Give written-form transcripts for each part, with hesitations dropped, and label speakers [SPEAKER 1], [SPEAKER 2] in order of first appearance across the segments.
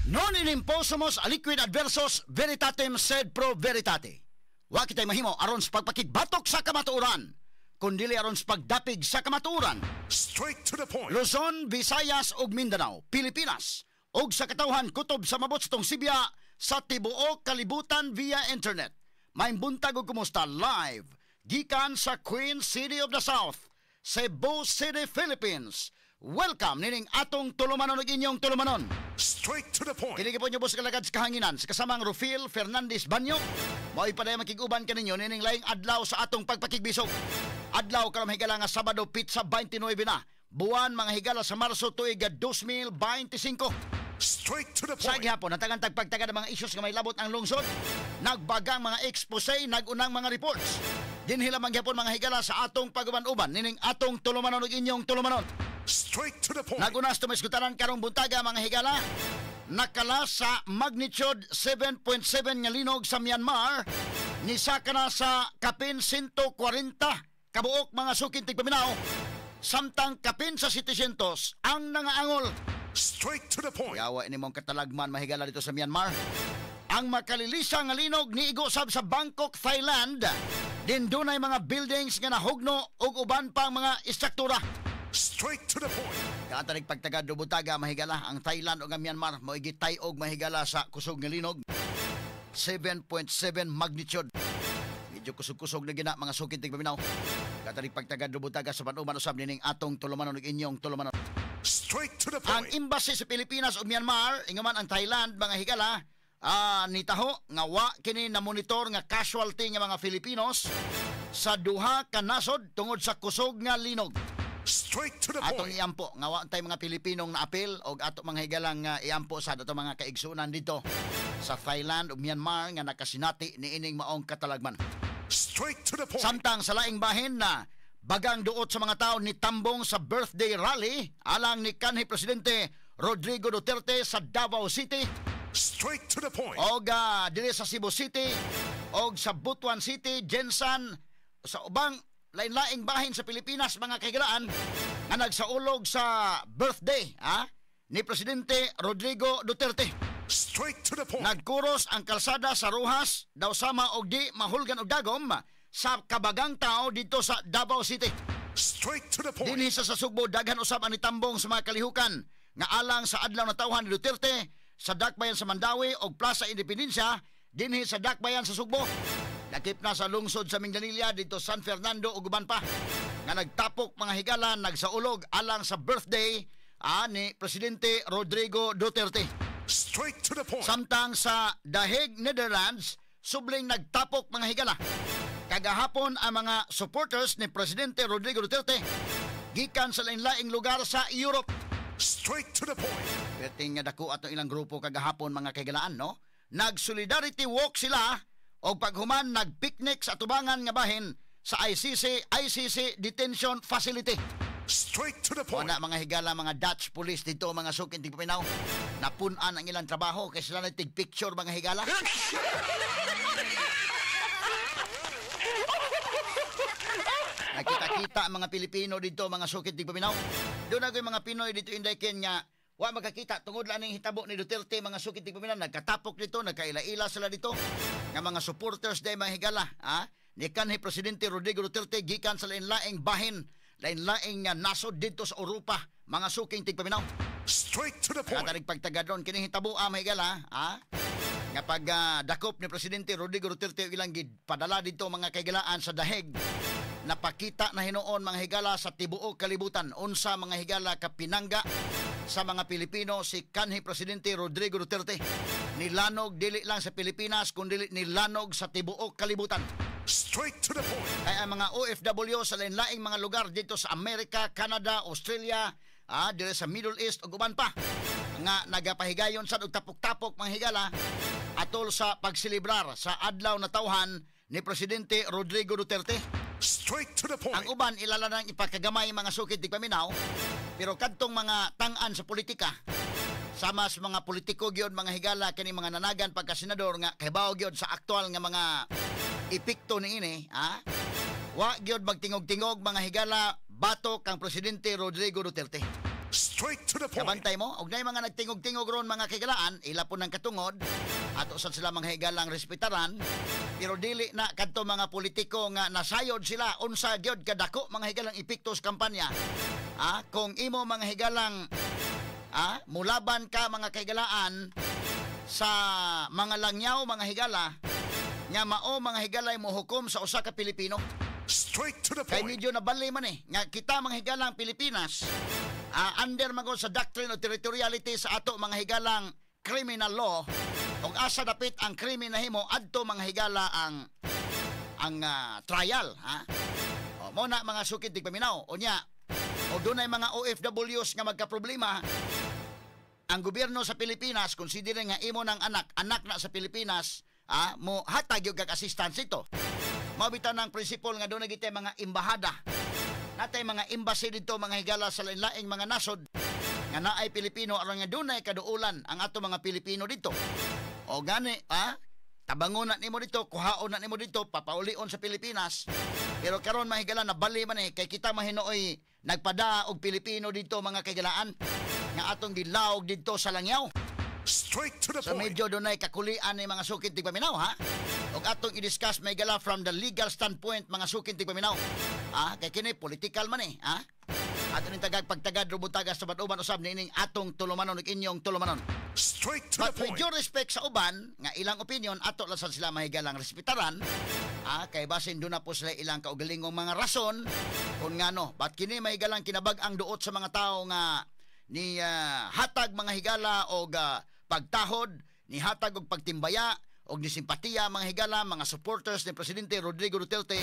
[SPEAKER 1] Non enim possumus aliquid adversus veritatem sed pro veritate. Wa kitay mahimo aron sa pagpakigbatok sa kamatuoran, kundili aron sa pagdapig sa kamatuoran.
[SPEAKER 2] Straight to the point.
[SPEAKER 1] Luzon, Visayas ug Mindanao, Pilipinas ug sa katawhan kutob sa mabot sa tong sibya sa tibuok kalibutan via internet. Maayong buntag ug kumusta live gikan sa Queen City of the South, Cebu City, Philippines. Welcome nining atong tulumanon ug inyong tulumanon.
[SPEAKER 2] Straight to the point.
[SPEAKER 1] Kini gyapon ubos kalagad sa kahanginan sa kasamang Rufil Fernandez Banyo. Mao'y padayon makig-uban kaninyo nining laing adlaw sa atong pagpakigbisog. Adlaw karon, higala, nga Sabado, petsa 29 na buwan, mga higala, sa Marso, tuig 2025.
[SPEAKER 2] Straight to the
[SPEAKER 1] Sa
[SPEAKER 2] point.
[SPEAKER 1] gihapon, natagan tagpagtaga ng mga isyus nga may labot ang lungsod, nagbagang mga expose, nagunang mga reports. Dinhi lamang gihapon, mga higala, sa atong paguban-uban nining atong tulumanon ug inyong tulumanon.
[SPEAKER 2] Straight to the point.
[SPEAKER 1] Naguna sa tumisgutanan karong buntaga, mga higala, nakala sa magnitude 7.7 nga linog sa Myanmar, nisaka na sa kapin 140 kabuok, mga suking tigpaminaw, samtang kapin sa 700 ang nangaangol.
[SPEAKER 2] Straight to the point.
[SPEAKER 1] Yawa ini mong katalagman, mahigala, dito sa Myanmar. Ang makalilisa nga linog niigo sab sa Bangkok, Thailand. Din dunay mga buildings nga nahugno ug uban pang mga istruktura.
[SPEAKER 2] Straight to the point.
[SPEAKER 1] Kaatanig pagtagad butaga, mahigala, ang Thailand ug ang Myanmar mo gitay-og, mahigala, sa kusog nga linog. 7.7 magnitude. Medyo kusog-kusog na gina, mga suking tigpaminaw. Kaatanig pagtagad butaga sa panuman usab nining atong tulumanon ug inyong tulumanon.
[SPEAKER 2] Straight to the
[SPEAKER 1] Ang
[SPEAKER 2] point.
[SPEAKER 1] embassy sa Pilipinas ug Myanmar, ingaman ang Thailand, mga higala, nitaho nga wa kini na monitor nga casualty nga mga Filipinos sa duha ka nasod tungod sa kusog nga linog.
[SPEAKER 2] Straight to the
[SPEAKER 1] Atong
[SPEAKER 2] point.
[SPEAKER 1] iampo nga wa tay mga Pilipinong naapil og ato, mga higalang, iampo sa ato mga kaigsunan dito sa Thailand ug Myanmar nga nakasinati niining maong katalagman.
[SPEAKER 2] Straight to the point.
[SPEAKER 1] Samtang sa laing bahin na bagang duot sa mga tao ni tambong sa birthday rally alang ni kanhi Presidente Rodrigo Duterte sa Davao City
[SPEAKER 2] Straight to the point.
[SPEAKER 1] og diri sa Cebu City og sa Butuan City, GenSan, sa ubang lain-laing bahin sa Pilipinas, mga kahigalaan, nga nagsaulog sa birthday ni Presidente Rodrigo Duterte.
[SPEAKER 2] Straight to the point.
[SPEAKER 1] Nagkuros ang kalsada sa Roxas daw sama og di mahulgan og dagom sa kabagang tao dito sa Davao City.
[SPEAKER 2] Straight to the point.
[SPEAKER 1] Dinhi sa Sugbo, daghan usab ang nitambong sa mga kalihukan nga alang sa adlaw na tawhan ni Duterte sa Dakbayan sa Mandaue og Plaza Independencia dinhi sa Dakbayan sa Sugbo. Lakip na sa lungsod sa Minglanilla dito, San Fernando ug uban pa nga nagtapok, mga higala, nagsaulog alang sa birthday ni Presidente Rodrigo Duterte.
[SPEAKER 2] Straight to the point.
[SPEAKER 1] Samtang sa The Hague, Netherlands, subling nagtapok, mga higala, kagahapon ang mga supporters ni Presidente Rodrigo Duterte gikan sa lain-laing lugar sa Europe.
[SPEAKER 2] Straight to the point.
[SPEAKER 1] Perting nga dako atong ilang grupo kagahapon, mga kahigalaan, no? Nag-solidarity walk sila o paghuman nagpicnic sa atubangan nga bahin sa ICC ICC Detention Facility.
[SPEAKER 2] Straight to the point.
[SPEAKER 1] Wala, mga higala, mga Dutch police dito, mga suking tigpaminaw. Napun-an ang ilang trabaho kay sila tig picture, mga higala. Nakita-kita ang mga Pilipino dito, mga suking tigpaminaw. Doon na mga Pinoy dito, Inday Ken, nga wa makakita tungod lang ning hitabo ni Duterte, mga suking tigpaminaw. Nagkatapok dito, nagkaila-ila sila dito nga mga supporters day, mga higala, ni kanhi Presidente Rodrigo Duterte gikan sa lain-laing bahin, lain-laing nga nasod dito sa Europa, mga suking tigpaminaw.
[SPEAKER 2] Straight to the point.
[SPEAKER 1] Katarig pagtagadon kini hitabo, mga higala, nga pag dakop ni Presidente Rodrigo Duterte ilang padala dito, mga kahigalaan, sa Daheg, napakita na hinuon, mga higala, sa tibuok kalibutan unsa, mga higala, kapinangga sa mga Pilipino si kanhi Presidente Rodrigo Duterte. Nilanog dili lang sa Pilipinas kundi nilanog sa tibuok kalibutan.
[SPEAKER 2] Straight to the point.
[SPEAKER 1] Kaya ang mga OFW sa lain-laing mga lugar dito sa Amerika, Canada, Australia, dito sa Middle East ug uban pa nga nagapahigayon sad og tapok-tapok, mga higala, atol sa pagselebrar sa adlaw na tawhan ni Presidente Rodrigo Duterte.
[SPEAKER 2] Straight to the point.
[SPEAKER 1] Ang uban ilala nang ipakagamay, mga sukid tigpaminaw, pero kadtong mga tang-an sa politika sama sa mga politiko gyud, mga higala, kini mga nanagan pagka senador nga kahibaw gyud sa aktual nga mga epekto niini, wa gyud magtingog-tingog, mga higala, batok kang Presidente Rodrigo Duterte.
[SPEAKER 2] Straight to the point.
[SPEAKER 1] Kabantay mo, og nay mga nagtingog-tingog ron, mga kaigalaan, ila po ng katungod, ato sad sila mga higalang respetaran, pero dili na kadto mga politiko nga nasayod sila unsa gyud kadako, mga higalang, epekto sa kampanya. Ah, kung imo, mga higalang, mulaban ka, mga kaigalaan, sa mga langyaw, mga higala, nga mao, mga higalay, mo hukom sa usa ka Pilipino.
[SPEAKER 2] Straight to the
[SPEAKER 1] Kay
[SPEAKER 2] point.
[SPEAKER 1] Medyo nabali man eh nga kita, mga higalang Pilipinas, under man gud sa doctrine of territoriality sa ato, mga higalang, criminal law, ug asa dapit ang krimen nahimo, adto, mga higala, ang trial, ha. O mo na, mga sukid tigpaminaw, unya o dunay mga OFWs nga magkaproblema, ang gobyerno sa Pilipinas, considering nga imo ng anak, anak na sa Pilipinas, mo hatag yung kag assistance ito. Mao bitaw ng principle nga dunay gitay mga embahada. Natay mga embassy dito, mga higala, sa lain-laing mga nasod nga naay Pilipino aron nga dunay kaduulan ang ato mga Pilipino dito. O gani, tabangon na nimo dito, kuhaon na nimo dito, papaulion sa Pilipinas. Pero karon, mga higala, nabali man eh kay kita mahinuoy nagpada og Pilipino dito, mga kaigalaan, nga atong gilawog dito sa langyaw.
[SPEAKER 2] Straight to the
[SPEAKER 1] So
[SPEAKER 2] point.
[SPEAKER 1] Medyo dunay kakulian ni mga sukid tigpaminaw, ha. Og atong i-discuss, may gala, from the legal standpoint, mga sukid tigpaminaw. Ah, kay kini political man eh, ha. Ato ning tagag pagtagad rubutagas sa uban usab niining atong tulumanon ug inyong tulumanon.
[SPEAKER 2] Straight to the
[SPEAKER 1] But with
[SPEAKER 2] point.
[SPEAKER 1] due respect sa uban nga ilang opinion, ato lang sad sila mahigalang respetaran. Ah, kay basin duna po sila ilang kaugalingong mga rason kung ngano. But kini, mahigalang, kinabag-ang duot sa mga tao nga ni hatag, mga higala, og pagtahod, ni hatag og pagtimbaya og ni simpatiya, mga higala, mga supporters ni Presidente Rodrigo Duterte,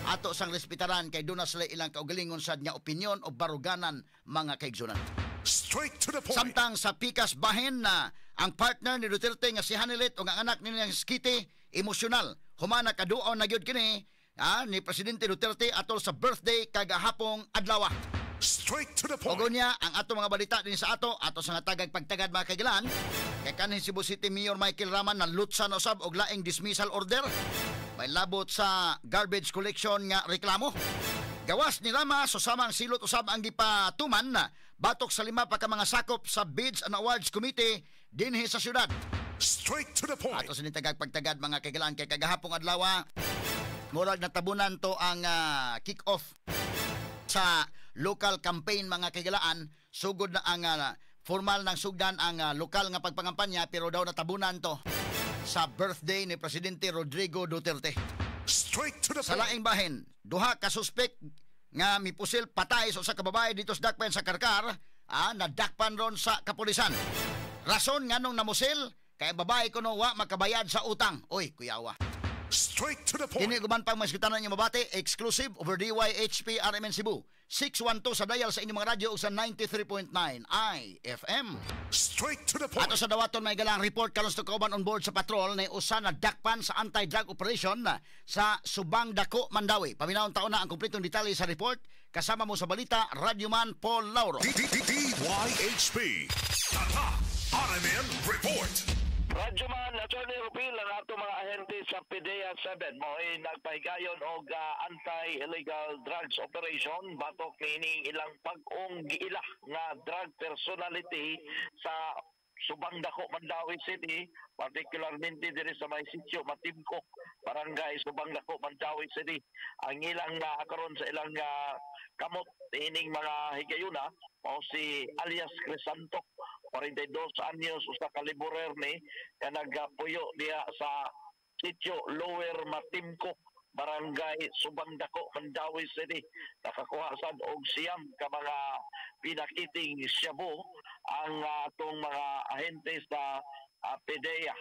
[SPEAKER 1] ato sang respetaran kay duna sila ilang kaugalingon sad nga opinyon o baruganan, mga kaigsunan.
[SPEAKER 2] Straight to the point.
[SPEAKER 1] Samtang sa pikas bahin na ang partner ni Duterte nga si Honeylet ug ang anak niya si Kitty emosyonal humana kaduaw na gyud kini ni Presidente Duterte atol sa birthday kagahapong adlaw.
[SPEAKER 2] Straight to the
[SPEAKER 1] Og
[SPEAKER 2] point.
[SPEAKER 1] unya ang ato mga balita din sa ato ato sa nga tagag pagtagad, mga kaigalan, kay kanhi Cebu City Mayor Michael Raman nalutsan usab og laing dismissal order may labot sa garbage collection nga reklamo. Gawas ni Rama, susamang silot usab ang gipatuman na batok sa lima pa ka mga sakop sa Bids and Awards Committee dinhi sa syudad.
[SPEAKER 2] Straight to the point.
[SPEAKER 1] Ato sa nitagag pagtagad, mga kaigalan, kay kagahapong adlaw murag natabunan to ang kick-off sa local campaign, mga kaigalaan. Sugod na ang formal ng sugdan ang lokal nga pagpangampanya, pero daw natabunan to sa birthday ni Presidente Rodrigo Duterte.
[SPEAKER 2] Straight to the
[SPEAKER 1] Sa
[SPEAKER 2] point.
[SPEAKER 1] laing bahin, duha ka suspek nga mipusil patay sa usa ka babae dito sa Dakpan sa Carcar, nadakpan ron sa kapulisan. Rason nganong namusil, kay ang babae kuno wa makabayad sa utang. Oy, kuyawa.
[SPEAKER 2] Straight to the point.
[SPEAKER 1] Kini guman pang mas kita ninyo mabati, exclusive over DYHP RMN Cebu. 612 sa dial sa inyong mga radyo ug sa 93.9 IFM.
[SPEAKER 2] Straight to the point.
[SPEAKER 1] Ato sa dawaton, may galang report karon sa kauban on board sa patrol na usa na dakpan sa anti-drug operation sa Subang Dako, Mandaue. Paminawon taon na ang kumpletong detalye sa report kasama mo sa balita, Radyoman Paul Lauro.
[SPEAKER 2] D D D DYHP. Tatak RMN Report.
[SPEAKER 3] Radyoman, Attorney Rupil, ang ato mga ahente sa PDEA 7 mo'y nagpahigayon og anti-illegal drugs operation batok niining ilang bag-ong giila nga drug personality sa Subang Dako, Mandaue City, particularmente diri sa may sitio Matimco, Barangay Subang Dako, Mandaue City. Ang ilang karon sa ilang kamot ining mga higayuna mao si alias Crisanto, 42 anyos, usa ka laborer ni nga nagapuyo diha sa sitio Lower Matimco, Barangay Subang Dako, Mandaue City. Nakakuha sad og 9 ka mga pinakiting shabu ang atong mga ahente sa PDEA.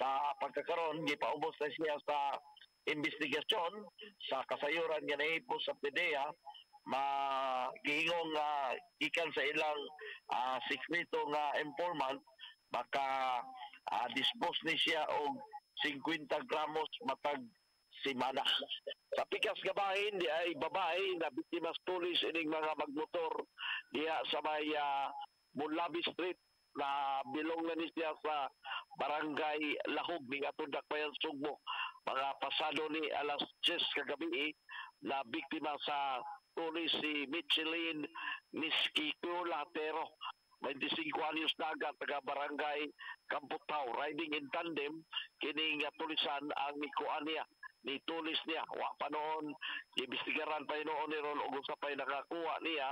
[SPEAKER 3] Sa pagkakaron, gipaubos na siya sa investigasyon. Sa kasayuran nga nahipos sa PDEA, magiingong gikan sa ilang sikreto nga informant, maka dispose ni siya og 50 gramos matag simana. Sa pikas nga bahin, di ay babae na biktima sa tulis ining mga magmotor diha sa may Mulabi Street na bilong na ni siya sa Barangay Lahog ning atong Dakbayan Sugbo. Mga pasado ni alas 10 kagabi na biktima sa Gitulis si Micheline Miskikula Tero, 25 anyos dagat, taga Barangay Kamputhaw. Riding in tandem kining tulisan ang nikuan niya, nitulis niya. Wa pa noon, imbestigaran pa noon ni ron og unsa pay nakakuha niya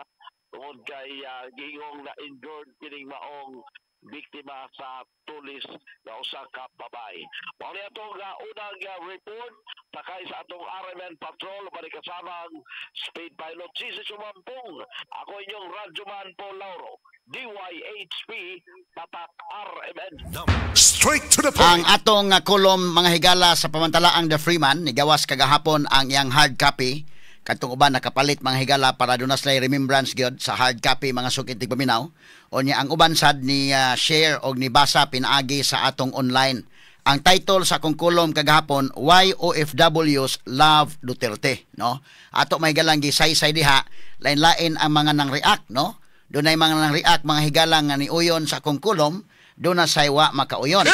[SPEAKER 3] tungod kay giingong na injured kining maong biktima sa tulis nga usa ka babae. Mao ni atong unang report sakay sa atong RMN Patrol bali kasamang Speed Pilot Jesus Sumampong. Ako inyong Radyoman Paul Lauro. DYHP Tatak RMN.
[SPEAKER 2] Straight to the
[SPEAKER 1] Ang
[SPEAKER 2] point.
[SPEAKER 1] Atong kolom, mga higala, sa pamantalaang The Freeman, nigawas kagahapon ang iyang hard copy. Katong uban nakapalit, mga higala, para doon na sila remembrance gyud sa hard copy, mga suking tigpaminaw. O niya ang uban sad ni share og ni basa pinaagi sa atong online. Ang title sa akong kolom kagahapon, "Why OFWs Love Duterte," no? Ato may galang gisaysay diha, lain-lain ang mga nang react, no? Doon ay mga nang react, mga higala, nga ni uyon sa akong kolom, doon na saywa makauyon.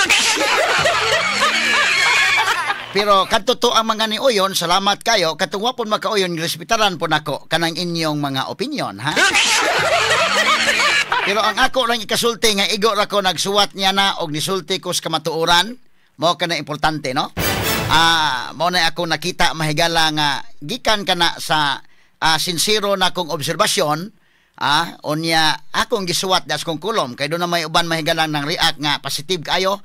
[SPEAKER 1] Pero kadto to ang mga niuyon, salamat kayo. Katong wa pon makauyon, respetaran po nako kanang inyong mga opinion, ha? Pero ang ako lang ikasulti nga igo ra ko nagsuwat niya na og nisulti ko sa kamatuoran, mao kana importante, no? Mao na ako nakita, mahigala, nga gikan kana sa sinsero na akong obserbasyon, unya akong gisuwat das kong kulom kay doon na may uban, mahigalang, nang react nga positive kayo,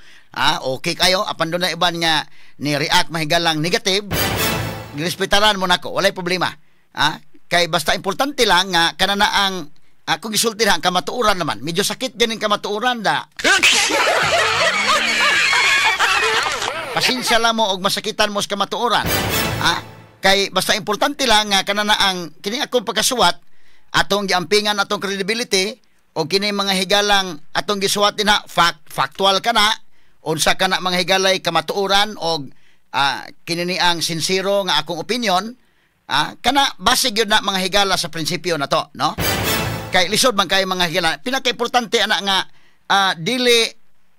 [SPEAKER 1] okay kayo, apan doon na uban nga ni react, mahigalang, negative, girespetaran mo nako, walay problema. Kay basta importante lang nga kana na ang akong gisulti na ang kamatuoran naman. Medyo sakit din ang kamatuoran da. Pasensya lang mo og masakitan mo sa kamatuoran. Kay basta importante lang nga kana na ang kini akong pagkasuwat, atong giampingan atong credibility o kini mga higalang atong gisuwat din na factual kana, unsa kana mga higalay kamatuoran og kini ni ang sincero nga akong opinion, kana base gyud na, mga higala, sa prinsipyo na to, no? Kay lisod man kay, mga higala. Pinakaimportante ana nga dili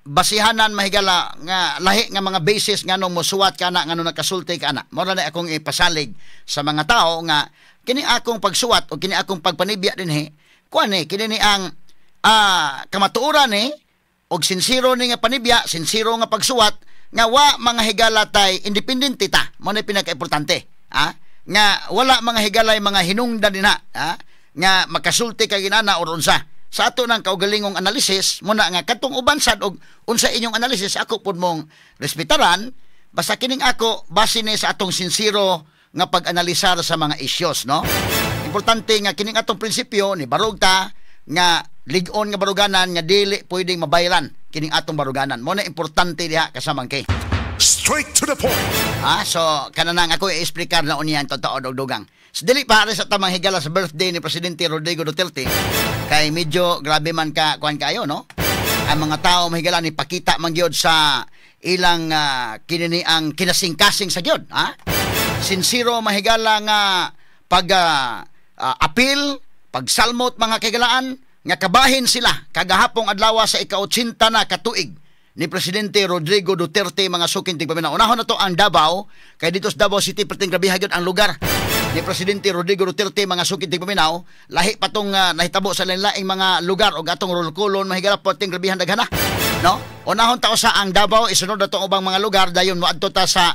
[SPEAKER 1] basihanan, mahigala, nga lahi nga mga basis nganong mosuwat ka na, nganong nakasulti ka na. Mao na akong ipasalig sa mga tao nga kini akong pagsuwat o kini akong pagpanibya dinhi, kuan ni kini ni ang kamatuoran ni og sinsero ni nga panibya, sinsero nga pagsuwat nga wa, mga higala, tay independente ta. Mao na pinakaimportante, nga wala, mga higalay, mga hinungdan dinha, nga makasulti kay ginana or unsa sa ato ng kaugalingong analysis muna nga katong uban sad og unsa inyong analysis, ako pud mong respetaran, basta kining ako base ni sa atong sinsero nga pag-analisar sa mga isyos, no? Importante nga kining atong prinsipyo ni barog ta nga lig-on nga baruganan nga dili pwedeng mabayran kining atong baruganan. Mo na importante diha kasamang kay
[SPEAKER 2] Straight to the point.
[SPEAKER 1] So kananang ako i-explicar na unya ang totoo, dugdugang. So, dili pa sa tamang higala sa birthday ni Presidente Rodrigo Duterte kay medyo grabe man ka kuan kayo, no? Ang mga tao, mahigala, ni pakita man gyud sa ilang kinini ang kinasingkasing sa gyud, ha? Sincero, mahigala, nga pag apil, pagsalmot, mga kaigalaan, nga kabahin sila kagahapong adlaw sa ika-80 na katuig ni Presidente Rodrigo Duterte, mga suking tigpaminaw. Unahon na to ang Davao, kay dito sa Davao City perting grabe gyud ang lugar ni Presidente Rodrigo Duterte, mga suking tigpaminaw. Lahi pa tong nahitabo sa lain-laing mga lugar og atong rulkulon, mahigala, perting grabihan daghana. No? Unahon ta sa ang Davao, isunod na ubang mga lugar, dayon moadto ta sa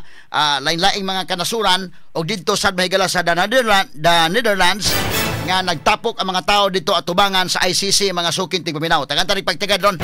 [SPEAKER 1] lain-laing mga kanasuran og didto sad, mahigala, sa the Netherlands nga nagtapok ang mga tao dito atubangan sa ICC, mga suking tigpaminaw. Tagan ta pagtigad ron.